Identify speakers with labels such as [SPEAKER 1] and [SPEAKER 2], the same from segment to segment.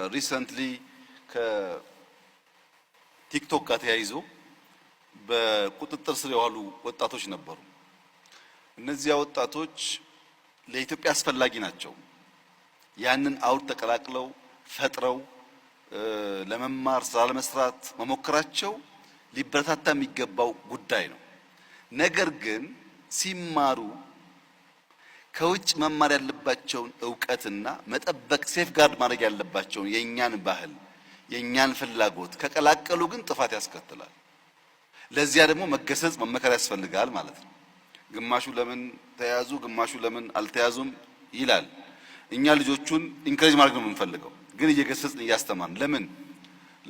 [SPEAKER 1] Recently ከቲክቶክ ጋር ተያይዞ በቁጥጥር ስር የዋሉ ወጣቶች ነበሩ። እነዚያ ወጣቶች ለኢትዮጵያ አስፈላጊ ናቸው። ያንን አውድ ተቀላቅለው ፈጥረው ለመማር፣ ስራ ለመስራት መሞከራቸው ሊበረታታ የሚገባው ጉዳይ ነው። ነገር ግን ሲማሩ ከውጭ መማር ያለባቸውን እውቀትና መጠበቅ፣ safeguard ማድረግ ያለባቸውን የእኛን ባህል፣ የእኛን ፍላጎት ከቀላቀሉ ግን ጥፋት ያስከትላል። ለዚያ ደግሞ መገሰጽ፣ መመከር ያስፈልጋል ማለት ነው። ግማሹ ለምን ተያዙ፣ ግማሹ ለምን አልተያዙም ይላል። እኛ ልጆቹን encourage ማድረግ ነው የምንፈልገው፣ ግን እየገሰጽን እያስተማርን ለምን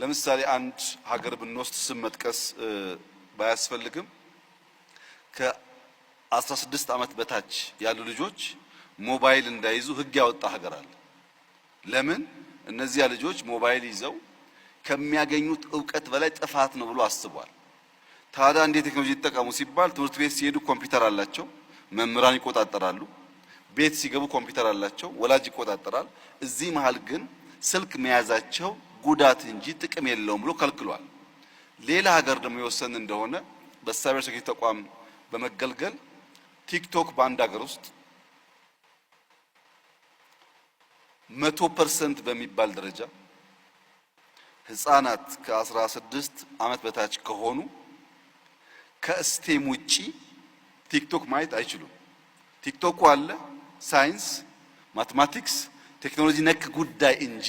[SPEAKER 1] ለምሳሌ አንድ ሀገር ብንወስድ ስም መጥቀስ ባያስፈልግም ከ16 ዓመት በታች ያሉ ልጆች ሞባይል እንዳይዙ ሕግ ያወጣ ሀገር አለ። ለምን? እነዚያ ልጆች ሞባይል ይዘው ከሚያገኙት እውቀት በላይ ጥፋት ነው ብሎ አስቧል። ታዲያ እንዴት ቴክኖሎጂ ይጠቀሙ ሲባል ትምህርት ቤት ሲሄዱ ኮምፒውተር አላቸው፣ መምህራን ይቆጣጠራሉ። ቤት ሲገቡ ኮምፒውተር አላቸው፣ ወላጅ ይቆጣጠራል። እዚህ መሃል ግን ስልክ መያዛቸው ጉዳት እንጂ ጥቅም የለውም ብሎ ከልክሏል። ሌላ ሀገር ደግሞ የወሰን እንደሆነ በ cyber security ተቋም በመገልገል ቲክቶክ በአንድ ሀገር ውስጥ 100% በሚባል ደረጃ ህፃናት ከ16 ዓመት በታች ከሆኑ ከ STEM ውጪ ቲክቶክ ማየት አይችሉም። ቲክቶኩ አለ ሳይንስ፣ mathematics፣ ቴክኖሎጂ ነክ ጉዳይ እንጂ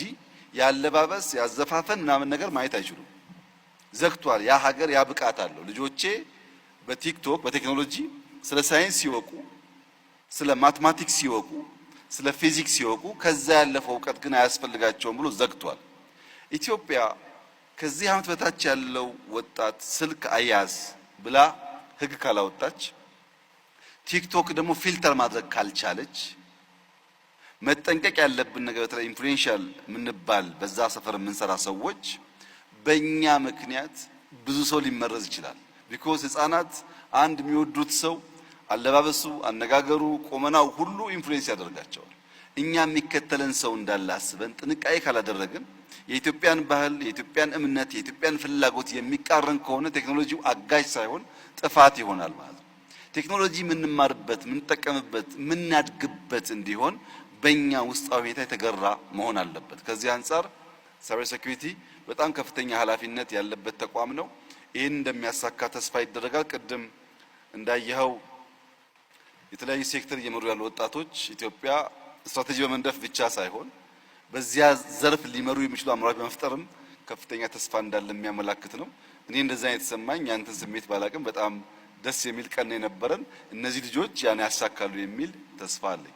[SPEAKER 1] ያለባበስ፣ ያዘፋፈን ምናምን ነገር ማየት አይችሉም። ዘግቷል። ያ ሀገር ያ ብቃት አለው። ልጆቼ በቲክቶክ በቴክኖሎጂ ስለ ሳይንስ ሲወቁ፣ ስለ mathematics ሲወቁ፣ ስለ ፊዚክስ ሲወቁ ከዛ ያለፈው እውቀት ግን አያስፈልጋቸውም ብሎ ዘግቷል። ኢትዮጵያ ከዚህ ዓመት በታች ያለው ወጣት ስልክ አያዝ ብላ ሕግ ካላወጣች፣ ቲክቶክ ደግሞ filter ማድረግ ካልቻለች፣ መጠንቀቅ ያለብን ነገር በተለይ influential የምንባል በዛ ሰፈር የምንሰራ ሰዎች በእኛ ምክንያት ብዙ ሰው ሊመረዝ ይችላል። Because ህፃናት አንድ የሚወዱት ሰው አለባበሱ፣ አነጋገሩ፣ ቁመናው ሁሉ influence ያደርጋቸዋል። እኛ የሚከተለን ሰው እንዳለ አስበን ጥንቃቄ ካላደረግን የኢትዮጵያን ባህል፣ የኢትዮጵያን እምነት፣ የኢትዮጵያን ፍላጎት የሚቃረን ከሆነ ቴክኖሎጂው አጋዥ ሳይሆን ጥፋት ይሆናል ማለት ነው። ቴክኖሎጂ የምንማርበት፣ የምንጠቀምበት፣ የምናድግበት እንዲሆን በእኛ ውስጣዊ ሁኔታ የተገራ መሆን አለበት። ከዚህ አንጻር cyber security በጣም ከፍተኛ ኃላፊነት ያለበት ተቋም ነው። ይህን እንደሚያሳካ ተስፋ ይደረጋል። ቅድም እንዳየኸው የተለያዩ ሴክተር እየመሩ ያሉ ወጣቶች ኢትዮጵያ ስትራቴጂ በመንደፍ ብቻ ሳይሆን በዚያ ዘርፍ ሊመሩ የሚችሉ አመራሮች በመፍጠርም ከፍተኛ ተስፋ እንዳለ የሚያመላክት ነው። እኔ እንደዛ የተሰማኝ ያንተን ስሜት ባላቅም በጣም ደስ የሚል ቀን የነበረን እነዚህ ልጆች ያን ያሳካሉ የሚል ተስፋ አለኝ።